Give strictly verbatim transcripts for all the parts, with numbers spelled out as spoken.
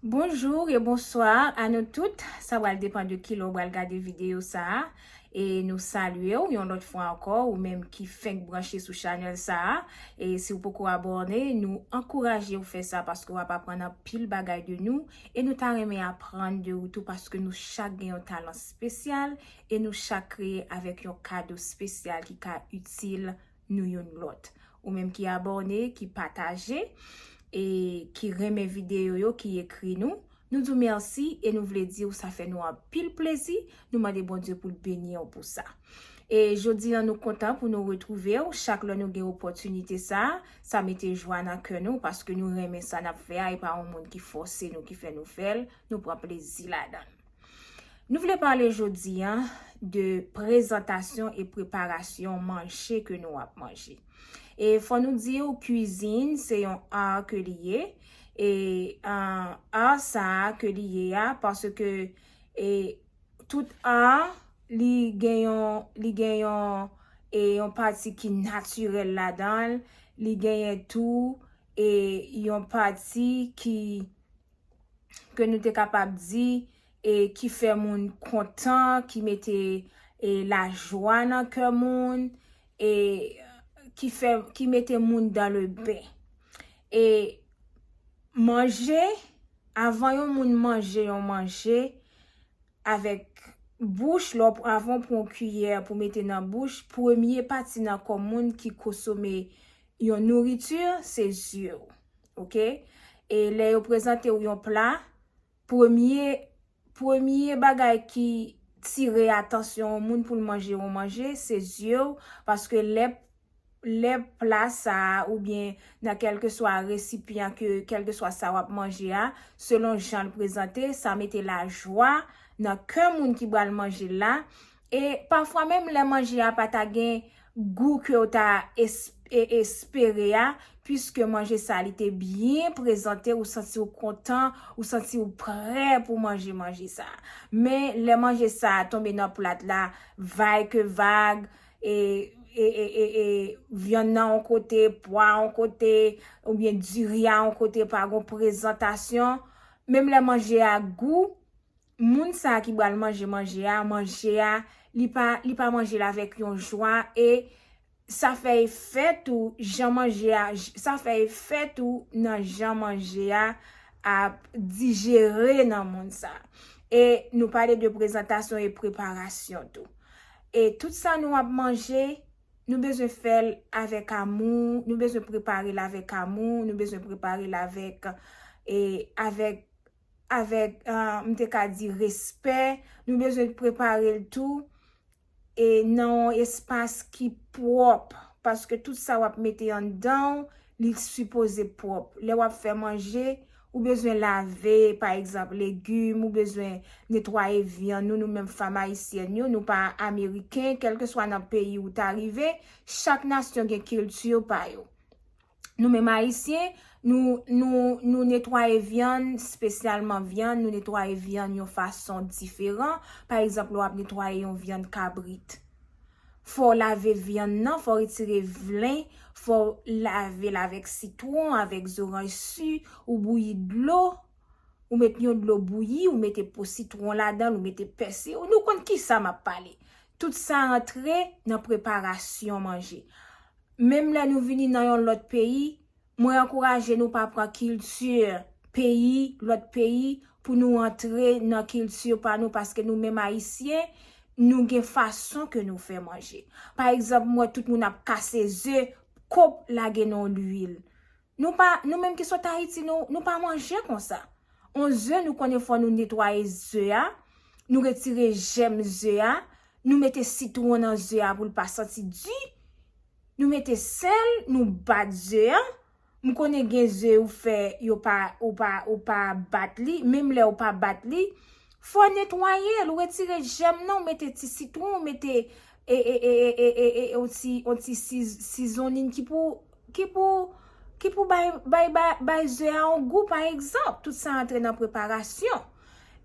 Bonjou e bonswa a nou tout. Sa pral depann de kilè w pral gade videyo sa a. E nou salye w yon lòt fwa ankò, ou menm ki fenk branche sou chanèl sa a. E si w poko abòne, nou ankouraje w fè sa paske w ap aprann anpil bagay de nou. E nou ta renmen aprann de ou tou paske nou chak gen yon talan espesyal e nou chak kreye avèk yon kado espesyal ki ka itil nou youn lòt. Ou menm ki abòne, ki pataje, e ki renmen videyo yo, ki ekri nou, nou di w mèsi e nou vle di w sa fè nou anpil plezi. Nou mande Bondye pou l beni w pou sa. E jodi a nou kontan pou nou retwouve w. Chak lè nou gen opòtinite sa, sa mete jwa nan kè nou paske nou renmen sa n ap fè a, e pa yon moun ki fòse nou, ki fè nou fè l. Nou pran plezi ladan l. Nou vle pale jodi a de prezantasyon e preparasyon manje ke nou ap manje. E fò nou di w, kwizin se yon ar ke li ye. E, ah, ar sa a ke li ye a, paske, e, tout ar, li gen yon, li gen yon, e, yon pati ki natirèl ladan l, li genyen tou, e, yon pati ki, ke nou te kapab di, e, ki fè moun kontan, ki mete, e, lajwa nan kè moun, e, ki fè, ki mete moun dans le bain. E manje, avan yon moun manje yon manje, avèk bouch, lè w pran, avan w pran yon kiyè pou mete nan bouch, premye pati nan kò moun ki konsome yon nouriti, se zye w. Oke? E lè yo prezante w yon pla, premye, premye bagay ki tire atansyon yon moun pou l manje yon manje, se zye w, paske lè lè pla sa a oubyen nan kèlkeswa resipyan ke, kèlkeswa sa w ap manje a, selon jan l prezante, sa mete lajwa nan kè moun ki pral manje l la. E pafwa menm lè manje a pa ta gen gou ke w ta es-, e-, espere a, piske manje sa li te byen prezante, ou santi w kontan, ou santi w prè pou manje manje sa. Men lè manje sa a tonbe nan plat la, vay ke vag, e, e, e, e, e, vyann nan yon kote, pwa yon kote, oubyen diri a yon kote, pa gon prezantasyon. Menm lè manje a gou, moun sa a ki pral manje manje a, manje a, li pa, li pa manje l avèk yon jwa, e sa fè efè tou, jan manje a, j-, sa fè efè tou nan jan manje a ap dijere nan moun sa. E nou pale de prezantasyon e preparasyon tou. E tout sa nou ap manje, nou bezwen fè l avèk amou, nou bezwen prepare l avèk amou, nou bezwen prepare l avèk, e, avèk, avèk, ah, m te ka di respè, nou bezwen prepare l tou, e, nan yon espas ki pwòp, paske tout sa w ap mete anndan w, li sipoze pwòp. Lè w ap fè manje, ou bezwen lave, pa egzanp, legim, ou bezwen netwaye vyann ou, nou menm fanm ayisyèn yo, nou pa ameriken, kèlkeswa nan peyi ou ta rive, chak nasyon gen kilti pa yo. Nou menm ayisyen, nou, nou, nou netwaye vyann, espesyalman vyann, nou netwaye vyann yon fason diferan. Pa egzanp, lè w ap netwaye yon vyann kabrit, fò w lave vyann nan, fò w retire vlen, fò w lave l avèk sitwon, avèk zoranj si, ou bouyi dlo, ou met yon dlo bouyi, ou mete po sitwon ladan l, ou mete pèsi, ou, nou konn kisa m ap pale. Tout sa antre nan preparasyon manje. Menm lè nou vini nan yon lòt peyi, mwen ankouraje nou pa pran kilti peyi, lòt peyi, pou nou antre nan kilti pa nou, paske nou menm ayisyen, nou gen fason ke nou fè manje. Pa egzanp, m wè tout moun ap kase ze, kòb lage nan lwil. Nou pa, nou menm ki sot Ayiti, nou, nou pa manje konsa. On ze, nou konnen fò nou netwaye ze a, nou retire jèm ze a, nou mete sitwon nan ze a pou l pa santi di, Nou mete sèl, nou bat ze a. M konnen gen ze ou fè, yo pa, ou pa, ou pa bat li, menm lè ou pa bat li, fò netwaye l, ou retire jèm nan, ou mete ti sitwon, ou mete e, e, e, e, e, e, e, on ti, on ti siz-, sizonin ki pou, ki pou, ki pou bay, bay, bay, bay ze a on gou, pa egzanp. Tout sa antre nan preparasyon.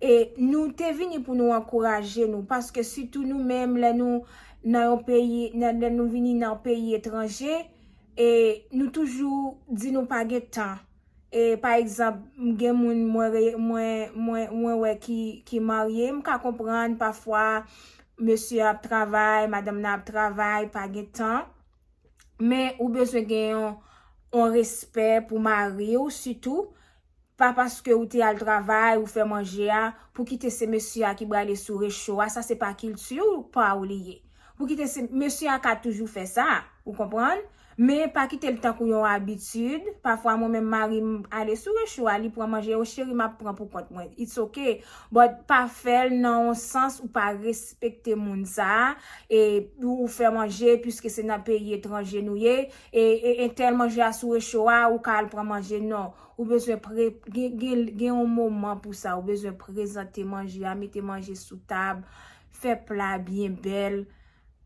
E nou te vini pou nou ankouraje nou, paske sitou nou menm, lè nou nan yon peyi, lè, lè nou vini nan peyi etranje, e nou toujou di nou pa gen tan. E pa egzanp, m gen moun mwen, re- mwen, mwen, mwen wè ki, ki marye, m ka konprann pafwa mesye ap travay, madanm nan ap travay, pa gen tan. Men ou bezwen gen yon, yon respè pou mari w sitou. Pa paske ou te al travay, ou fè manje a, pou kite se mesye a ki brale sou recho a, sa se pa kilti w pa w li ye. Pou kite se mesye a ka toujou fè sa, ou konprann? Men pa kite l tankou yon abitid. Pafwa mwen menm mari m ale sou recho a, li pran manje, yo cheri m ap pran pou kont mwen. It's ok. But pa fè l nan yon sans ou pa respekte moun sa a. E ou fè manje, piske se nan peyi etranje nou ye. E, e entèl manje a sou recho a, ou ka al pran manje. Non. Ou bezwen pre, gen, gen, gen yon moman pou sa. Ou bezwen prezante manje a, mete manje sou tab, fè pla byen bèl.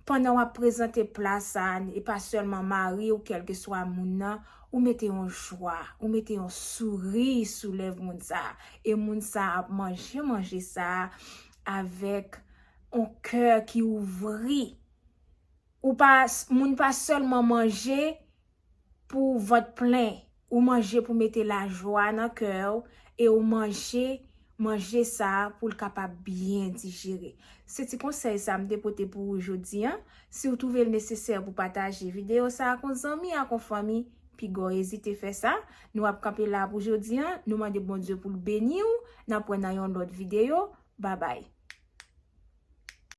Pandan w ap prezante pla sa, e pa sèlman mari w, kèlkeswa moun nan, ou mete yon jwa, ou mete yon souri sou lèv moun sa. E moun sa ap manje manje sa avèk yon kè ki ouvri. Ou pa, moun pa sèlman manje pou vant plen. Ou manje pou mete lajwa nan kè w e ou manje manje sa a pou l kapab byen dijere. Se ti konsèy sa a m te pote pou ou jodi a. Si w twouve l nesesè pou pataje videyo sa a ak yon zanmi, ak yon fanmi, piga w ezite fè sa. Nou ap kanpe la pou jodi a. Nou mande Bondye pou l beni w. N ap wè nan yon lòt videyo. Babay.